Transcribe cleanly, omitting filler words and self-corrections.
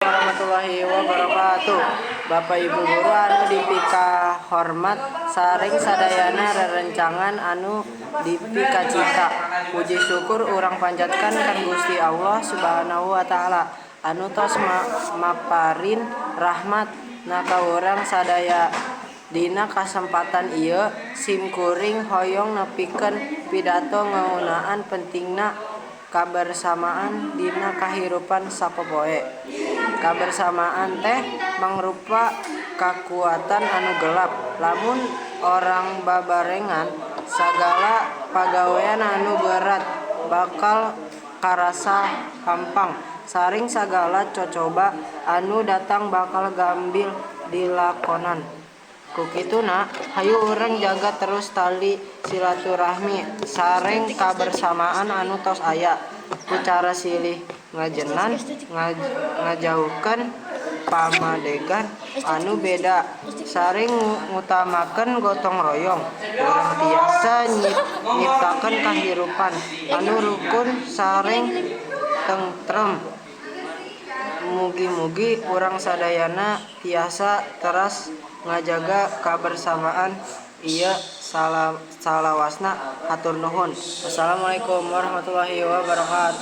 Warahmatullahi wabarakatuh. Bapak Ibu guru anu dipikahormat sareng sadayana rerencangan anu dipikacita. Puji syukur urang panjatkeun ka Gusti Allah Subhanahu wa taala anu tos maparin rahmat na ka urang sadaya. Dina kasempatan ieu sim kuring hoyong nepikeun pidato ngeunaan pentingna kabersamaan dina kahirupan sapopoe. Kabersamaan teh mangrupa kakuatan anu gelap. Lamun urang babarengan, sagala pagawean anu berat bakal karasa hampang sareng sagala cocoba anu datang bakal gampil dilakonan. Ku kituna, hayu urang jaga terus tali silaturahmi sareng kabersamaan anu tos aya. Ku cara silih ngajenan, ngajauhkeun pamadegan anu beda sareng ngutamakeun gotong royong, urang tiasa nyiptakeun kahirupan anu rukun sareng tentrem. Mugi-mugi urang sadayana tiasa teras ngajaga kabersamaan ieu salawasna. Hatur nuhun. Wassalamualaikum warahmatullahi wabarakatuh.